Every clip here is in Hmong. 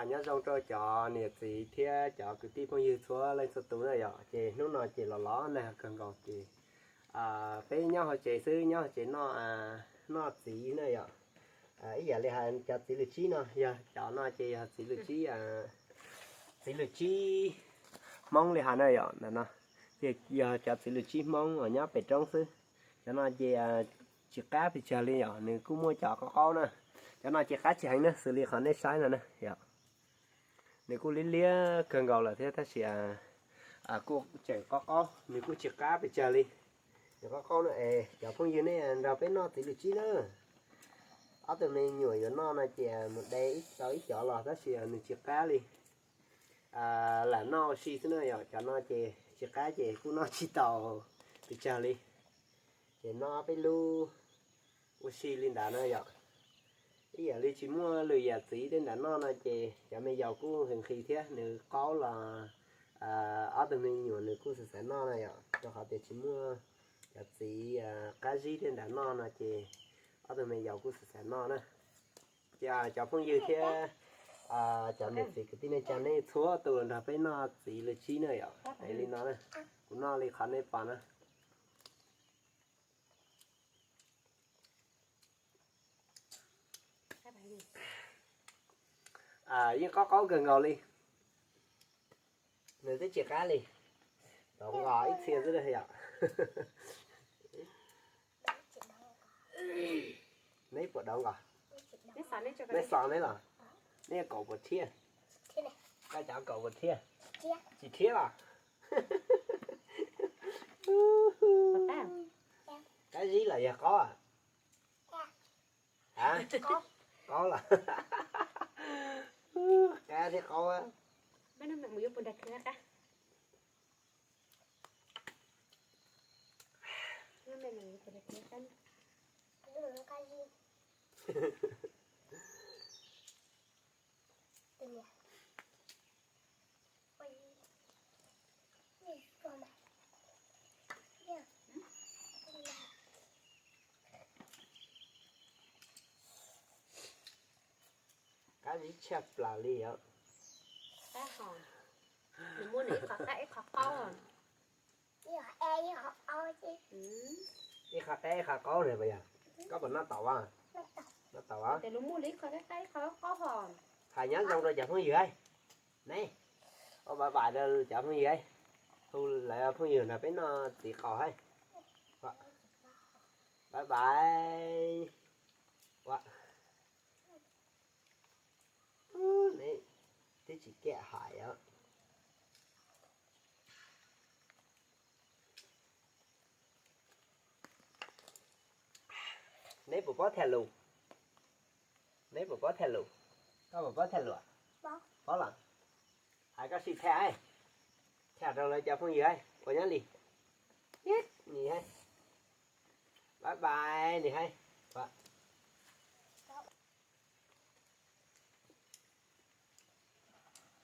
Nyob zoo rau cov niam txiv thiab cov kwv tij phooj ywg txhua leej txhua tus na yom, ces hnub no ces los los nag kawg nkaus ces peb nyob hauv tsev xwb, nyob hauv tsev noj, noj txiv na yom. Ib yam li hais cov txiv lws tsib no, yog cov no ces yog txiv lws tsib, txiv lws tsib Hmoob li hais na yom, ntawm no yog cov txiv lws tsib Hmoob uas nyob pem roob xwb. Cov no ces tsis qab pes tsawg li yom, nws kuj muaj cov qaub qaub na. Cov no ces qab tsis heev na, xws li qhov nej saib no na yom. Nws kuj liab liab kawg nkaus lawm thiab tab sis kuj tseem qaub qaub, nws kuj tsis qab pes tsawg li. Nws qaub qaub na es cov phooj ywg nej nrog peb noj txiv lws tsib na. Ob tug me nyuam yuav noj no ces mus de tau ib cov los tab sis nws tsis qab li. Lam noj ua si xwb na yom, cov no ces tsis qab ces kuj noj tsis tau pes tsawg li. Ces noj peb lub ua si li ntawd na yom. Ib yam li tsis muaj lwm yam txiv tej ntawd noj no ces cov me yaus kuj nqhis nqhis thiab, nws qaub los ob tug me nyuam nws kuj xav xav noj na yom, rau qhov tias tsis muaj cov txiv qab zib tej ntawd noj no ces ob tug me yaus kuj xav xav noj na. Ces cov phooj ywg thiab cov niam txiv kwv tij neej tsa nej txhua tus los nrog peb noj txiv lws tsib na yom. Li no na, kuv noj li qhov nej pom na. Yeej qaub qaub kawg nkaus li. Nws twb tsis qab li. Rau nqos ib txhia xwb yom. Neb puas rau nqos? Neb xav neb los? Neb kaum puas thiab? Koj cov kaum puas thiab? Tsis thiab los? Qab zib los yog qaub? Qaub los. Qab thiab qaub. Qab zib tshaj plaws li os. Nws muaj nws ib qho qab ib qho qaub. Ib qho qab ib qho qaub na puas yog? Koj puas noj taus? Noj taus. Tes lus muaj li ib qho qab ib qho qaub hos. Hais nyob zoo rau cov phooj ywg. Ne, ua bye bye rau cov phooj ywg. Hu lawv phooj ywg nrog peb noj txiv qaub hais. Bye bye. Ua, neb twb tsis kam hais os. Neb puas paub tham lus? Neb puas paub tham lus? Koj puas paub tham lus? Paub los? Hais koj sim tham, tham rau lawv cov phooj ywg ua nyob li. Bye bye ni hais.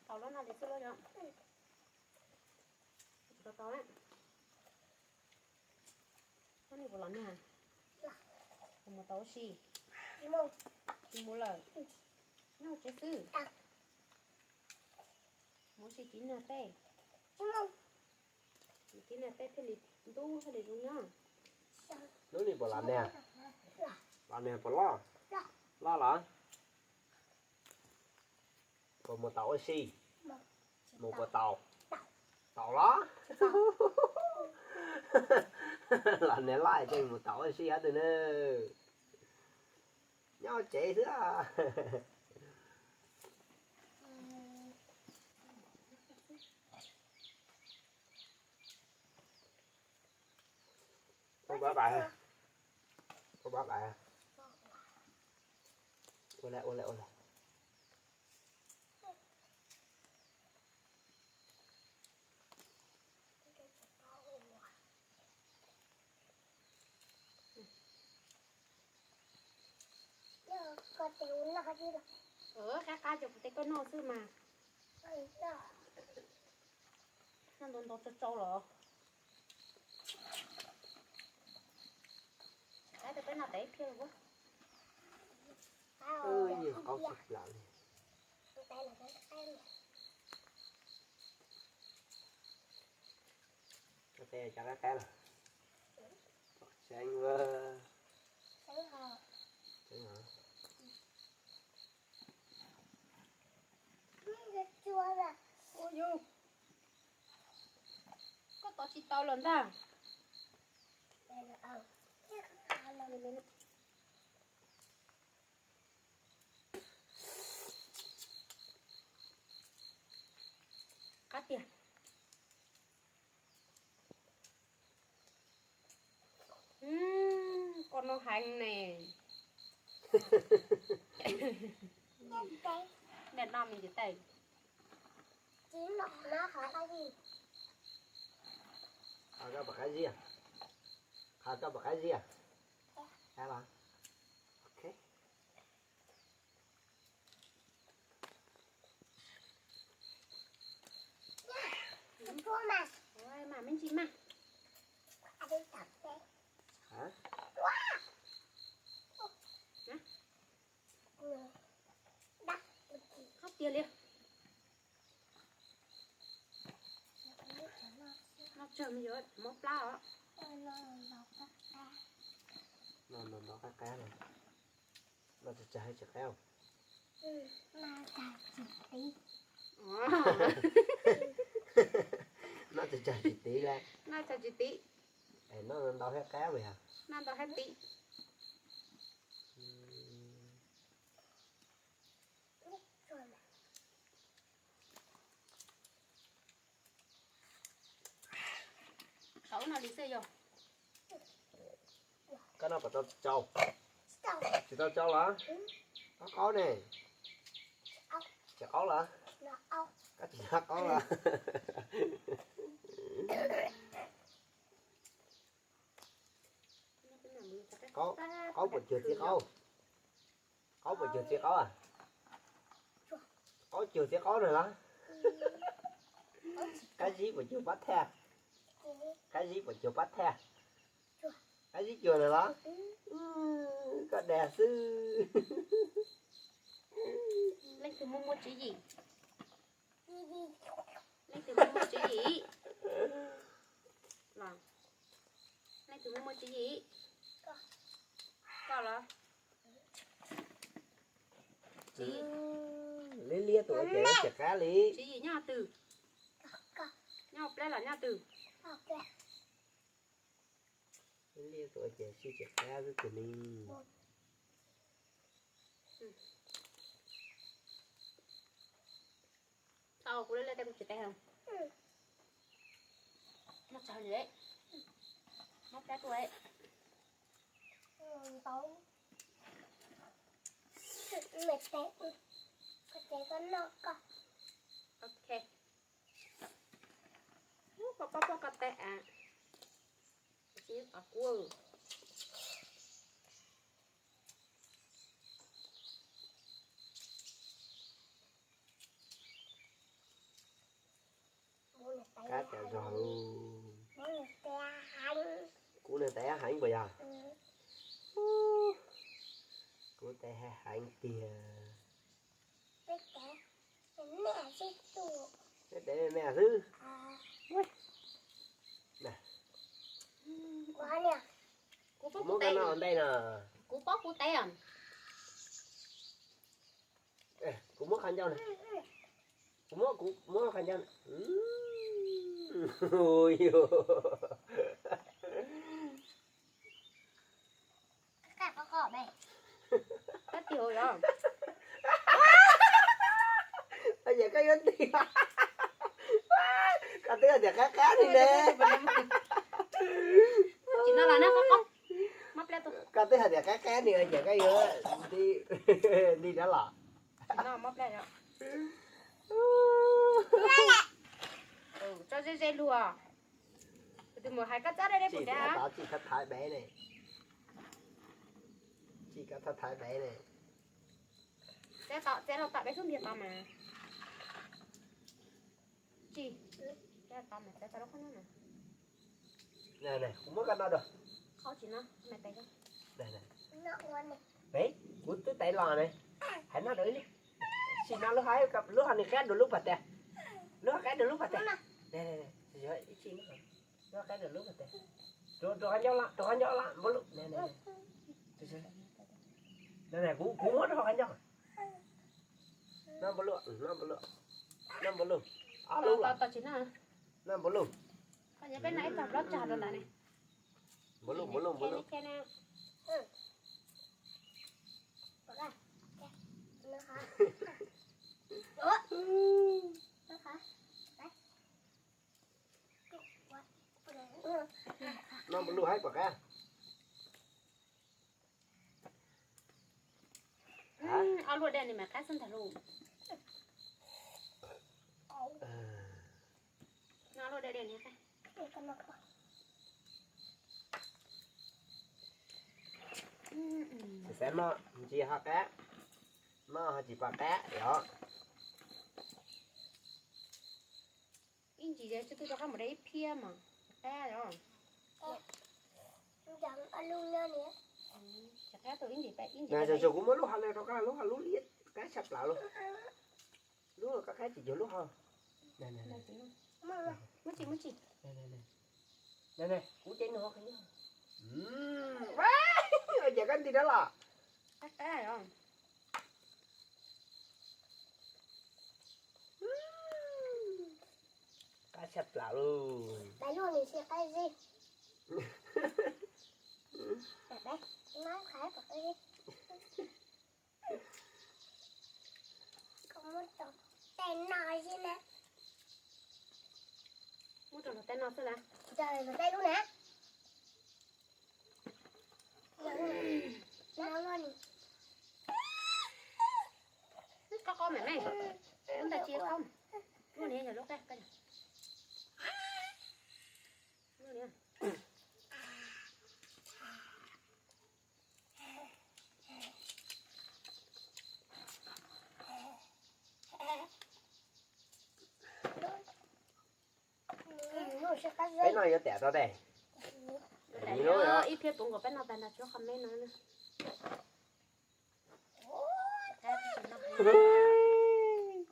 Tau lub no li xwb lub no. Tsis tau tau. Koj nim puas los nag? Puas mus tau ua si? Tsis mus lawm. Nyob tsev xwb. Mus ua si tiv nag tej. Tiv nag tej thiaj li ntub thiaj li zoo nyob. Hnub nim puas los nag? Los nag puas loj? Loj los? Puas mus tau ua si? Mus puas tau? Tau los? Los nag loj ces mus tau ua si ob tug na. Nyob tsev xwb. Ua bye bye. Ua bye bye. Ua lawm, ua lawm, ua lawm. Qab qab cov kuv tej koj noj xwb mas. Noj ntau ntau tsau tsau los. Qab tej peb noj tes ib pliag los. Qaub tshaj plaws li. Cov tes cov qab qab los. Tseeb, tseeb. Ua yus, koj tov tsis tau los ntag. Qab tiag. Koj noj heev ne. Noj me ntsis tes. Qhov koj pom qab zib, qhov koj pom qab zib. Mas me ntsis mas. Qab tiag li. Noj tsawg me yuav mob plab os. Noj ntau ntau qab qab no. Noj tsawg tsawg tsis qab. Noj tsawg tsawg tsis tiv lawm. Noj tsawg tsis tiv. Noj ntau thiab qab mas yog. Noj ntau thiab tiv. Tau no li xwb yog. Koj noj puas tau tsau? Tsis tau tsau los? Qaub qaub ne. Tsis qaub los? Koj tsis noj qaub los? Qaub, qaub puas cuag txiv qaub? Qaub puas cuag txiv qaub? Qaub cuag txiv qaub na los? Qab zib puas cuag pob thaj? Qab zib puas cuag pob thaj? Qab zib cuag na los? Koj dag xwb. Leej twg muaj muaj tswv yim? Leej twg muaj muaj tswv yim? Leej twg muaj muaj tswv yim? Koj los? Liab liab tus ua ces tsis qab li. Tswv yim nyob twg? Nyob plab los nyob twg? Liab liab tus ua ces sib tsis qab xwb tus ni. Tau kuv lawm tej kuv tsis teb. Noj tsawg li, mob plab tuaj. Ok. Ub, koj pob pob koj teb a. Tsis qab kuv. Qab tas zog. Kuv niag tes heev puas yog? Kuv tes heev tiag. Peb tes me me xwb. Kuv muab koj noj ua ntej no. Kuv pob kuv tes. Kuv muab qhov ncauj na. Kuv muab, kuv muab qhov ncauj na. Koj tiag yog. Yam koj yuav tig. Koj twb hais tias qab qab ni ne. Tsis no los na, mob plab tuaj. Koj twb hais tias qab qab ni, yam koj yuav tig rov los. Tsis no mob plab yog. Tso ze ze luag. Kuv tus muam hais koj txhob deb deb pum dab. Txij koj thaiv bev ne. Txij koj thaiv bev ne. Txav los tom deb xub ntiag tod mas. Tsis, txav tod mas txav tau lub qhob no na. Kuv muab koj noj dua. Qhov tsis no, me tes. Peb, Kuv twb tev los ne. Hais no rau ib lub. Sim no lub hais, lub hais nws qab dua lub pas tas. Lub hais qab dua lub pas tas. Ib sim no, lub hais qab dua lub pas tas. Rau, rau qab ncauj los, rau qab ncauj los npau luaj. Kuv, kuv muab rau qab ncauj. Noj npau luaj, noj npau luaj. Noj npau luaj. Ob lub los. Noj npau luaj. Npau luaj, npau luaj, npau luaj. Noj npau luaj haib pom qab. Ob luaj dej ni mas qab xwb ntag lauj. Noj luaj dej dej ni qab. Xav xav noj ntsis ho qab, noj ho tsis pom qab yom. Ib ntsis tsis twb rov qab mus de ib phiab mas qab os. Tsis qab, kuv muab lub hau no rau koj, lub hau lub liab qab tshaj plaws lauj. Lub koj qab tsis cuag lub hau. Muab tsis, muab tsis. Kuv ces nws ho qhov, ces koj nti rau los. Qab qab os. Qab tshaj plaws lauj. Pais luaj nws tsis qab zib. Pais, pais, mab qab pom qab zib. Koj muab rau tej no xwb na. Muab rau luag tej no xwb na. Rau luag tej lub na. Qaub qaub me me, lub ntawd tsis qaub. Lub niag yog lub qab, lub niag. Peb noj yuav tiam tau tes. Ib phiab puv nkaus peb noj tag nrho tsuav qhov me no.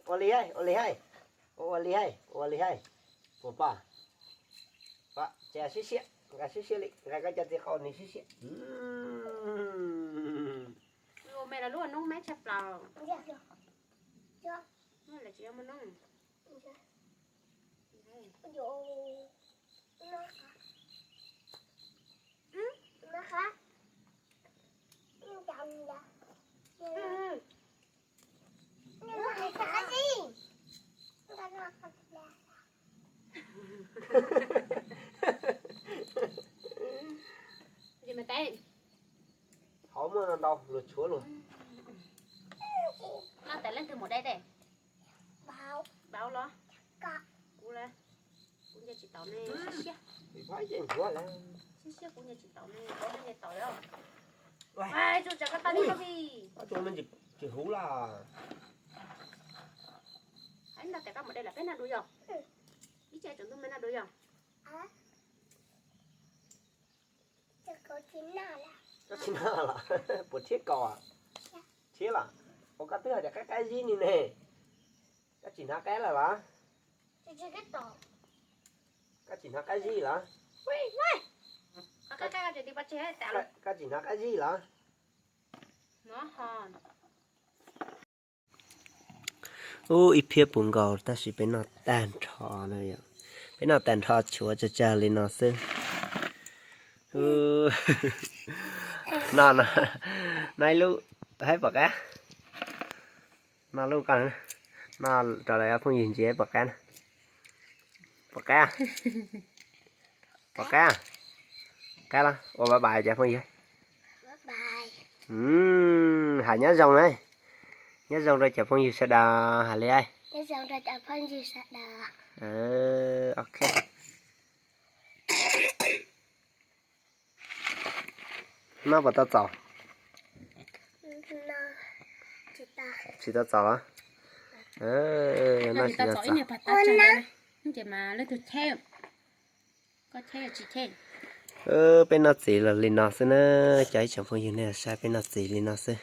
Ua li hais, ua li hais, ua li hais, ua li hais. Puas pom? Ces siab siab, nqa siab siab li, nqa koj cov txiv qau nws siab siab. Ua me los lub noob mab tshaj plaws. Lawv tsis muaj noob. Hauv muaj ntau luag tshuav luag. Noj tas leej twg mus de tes? Vauv los? Kuv, kuv nce tsis taus ne, siab siab. Siab siab kuv nce tsis taus ne, vauv nce taus os. Tsuas tsam koj tau li koj vi. Tsis huv los. Hais ntau tas koj mus de los peb noj dua yom. Ib tsam tsaus ntuj me noj dua yom. Koj tsis noj los? Puas rhiab kaus? Rhiab los? Ua koj twb hais tias qab qab zib ni ne. Koj tsis hnav qab lawm los? Koj tsis hnav qab zib los? Koj tsis hnav qab zib los? Ub, ib phiab puv nkaus tab sis peb noj tag nrho na yom. Peb noj tag nrho tshuav tsawg tsawg li no xwb. Noj, noj ib lub, haib pom qab. Noj lub koj, noj rau lawv phooj ywg ntsia pom qab na. Pom qab, pom qab, qab los ua bye bye cov phooj ywg. Hais nyob zoo na, nyob zoo rau cov phooj ywg sawv daws hais li. Ok. Noj puas tau txaus? Tsis tau txaus los? Noj tsis tau txaus. Peb noj txiv los li no xwb na, cov ib tsoom phooj ywg nej saib peb noj txiv li no xwb.